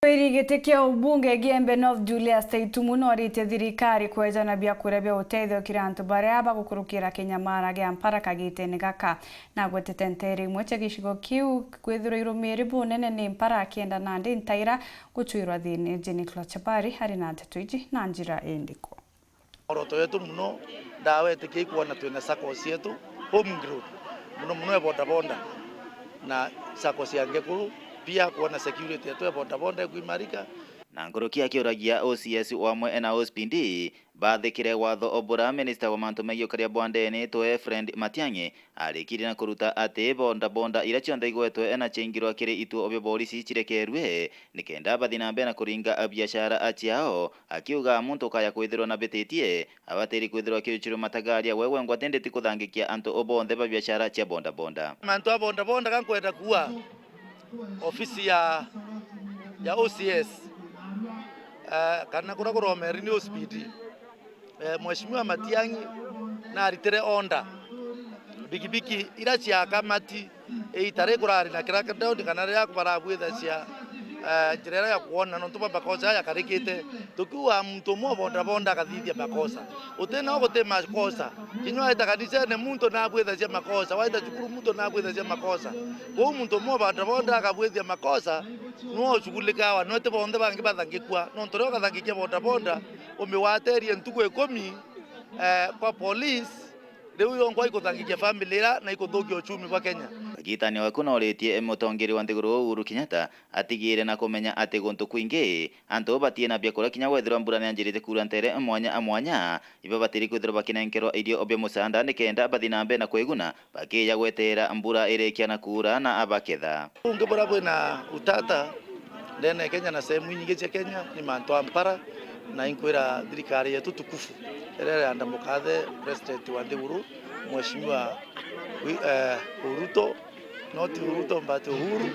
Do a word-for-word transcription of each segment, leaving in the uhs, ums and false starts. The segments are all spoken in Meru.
Iri giti kia ubunge gia Embu North Julius Taitumu noritie thirikari kwejana biakuria bia utethio kiri antu baria bagukurukira kinyamara gia mpara kagitene gaka. Nagwetete nteere imwe cia gicigo kiu kwithirwa irumiri bunene ni mpara akienda nandi ntaira gucwirwa thiini. Jane Clochabari ari na nteto iji na njira indiko. Oroto yetu muno, ndawa itikia ikwona twina saccos yetu, home grown, muno muno e bodaboda na saccos ya Ngekuru, pia kwona security yetu e bodaboda ikuimarika. Na nkuruki akiuragia O C S wamwe na O C P D bathikire watho o bura minista wa mantu megie ukaria bwa ndene twee Fred Matiang'i arikirie na kuruta ati bodaboda iria cionthe igwetwe na ciaingirwa kiri ituo bia borisi cirekerue nikenda bathi na mbere na kuringa biashara ciao, akiuga muntu ukaya kwithirwa na bititie abatiri kwithirwa akiuchirwe matagaria we wengwa tindi ti kuthangikia antu o bonthe ba biashara cia bodaboda. Mantu a bodaboda gankwenda kuua ofisi ya, ya O C S, eh, kana kuria kuromeri ni O C P D. Eh, Mheshimiwa Matiang'i naritire order, bikibiki ira ciaka mati, iita ri kurari na kira kidaundi kana riria barabwithacia, eh, njira iria ya kwona nontu bwa makosa jaya jakarikite. Tukiuga muntu umwe o bodaboda akathithia makosa, utina o guti makosa. Kinya waita kanisene muntu nabwithacia makosa, waita cukuru muntu nabwithacia makosa. Kwou muntu umwe o bodaboda akabwithia makosa, nwe ucugulikawa, nwe ti bonthe bangi bathangikua. Nontu riria ukathangikia bodaboda, umiwaterie ntuku ikumi, eh, kwa police, riu yongwa ikuthangikia family ira na ikuthukia uchumi bwa Kenya. Kagitani waku noritie mutongeri wa nthiguru Uhuru Kenyatta atigire na kumenya ati guntu kwingi antu batina biakuria kinya wethirwa mbura nianjirite kuura ntere mwanya a mwanya, ibabatiri kwithirwa bakinenkerwa irio bia musaanda nikenda bathi na mbere na kwiguna bakiija gweterera mbura irikia na kuura na abaketha. Bunge buria bwina utata ndene ya Kenya na sehemu inyingi cia Kenya ni mantu a mpara, na inkwira thirikari yetu tukufu iria irianda mukathe President wa nthiguru, Mheshimiwa Wi-, eh, Ruto, not Ruto, but Uhuru,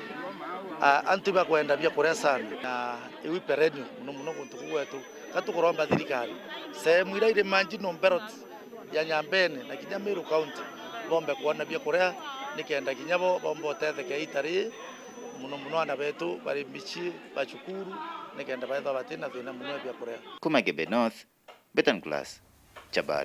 ah, antu bakwenda biakuria sana, na iu i perennial muno muno guntu kuu gwetu. Ka tukuromba thirikari, sehemu iria iri marginal belt ya Nyambene na kinya Meru County, bombe kwona biakuria, nikenda kinya bo bombe utetheke iita ri, muno muno aana betu bari micii, bacukuru, nikenda baethwa batina thina muno ya biakuria. Kuma Embu North, Betan Class, Chabari.